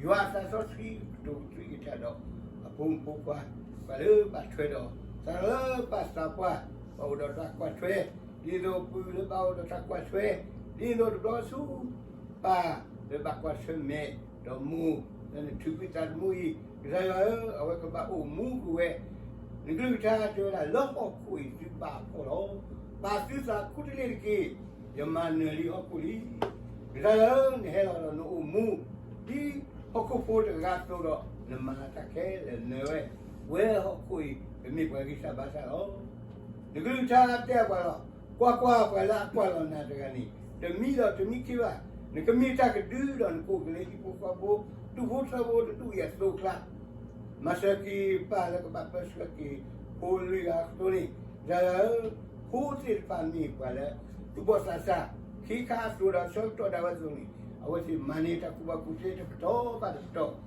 ယွၤအသးစီဆှံကတိၤကသွံကထါဒီး အဖိမုၣ်ဖိခွါ ပှၤလၢဘၣ်ထွဲဒီး သးလၢပၢ်သးပှၢ် ဘၣ်အိၣ်ဒီးတၢ်ကွၢ်ထွဲ, ဒ်သိးပုၢ်လၢဘၣ်အိၣ်ဒီးတၢ်ကွၢ်ထွဲ, ဒ်သိးတဘျီဆူ ပၢ်လၢဘၣ်ကွၢ်ထွဲမဲာ်ဒီးမိၢ် လၢနထုးကွံာ်သးသမူအံၤ, ကစၢ်ယွၤဧၢ, အဝဲကဘၣ်အိၣ်မူက့ၤဝဲ နကလုၢ်ကထါတဲဝဲဒၣ် လၢဟီၣ်ခိၣ်အံၤသုဘၣ်အဖှီၣ်လီၤ. ပာ်သုသးခူတလ့ၢ်တက့ၢ်, ယမၤနၢၤလံဟီၣ်ခိၣ်လံ. ကစၢ်ယွၤဧၢ, နဟဲလီၤဒီးနအိၣ်မူ ဒ်ဟီၣ်ခိၣ်ဖိတဂၤအသိးဒီး နမၤတၢ်ခဲလၢာ်နၢၤဝဲ, ပဝဲဟီၣ်ခိၣ်အံၤ ပမ့ၢ်ပှၤဂံၢ်စၢ်ဘါစၢ်လီၤ. နကလုၢ်ကထါတဲပှၤလီၤ, ကွၢ်ကွၢ်, ပှၤလၢအကွၢ်လီၤနၤတဂၤန့ၣ် တမံဒီးတမံခ့ဘၣ်. နကမ့ၢ်တၢ်ကဒုဒီးနကအိၣ်က့ၤလၢဟံၣ်ဖိဃီဖိ ဒူၣ်ဖိထၢဖိတဒူၣ်အံၤအသိးအကျါ မၤစၢၤက့ၤပၢ်လၢကဘၣ်ပၢဆှၢက့ၤ ဖိလွံၢ်ဂၤအသိးန့ၣ်, ကစၢ်ယွၤဧၢ, ဖိသ့ၣ်တဖၣ်မ့ၢ်ပှၤလၢ သူၣ်ဘီၣ်သးစၢ် ခ့ခါအသိးဒီးဆၢကတီၢ်ဒၣ်ဝဲအသိးန့ၣ်, အဝဲသ့ၣ်မၤန့ၢ်တၢ်ကူၣ်ဘၣ်ကူၣ်သ့တပတီၢ်ဘၣ်တပတီၢ်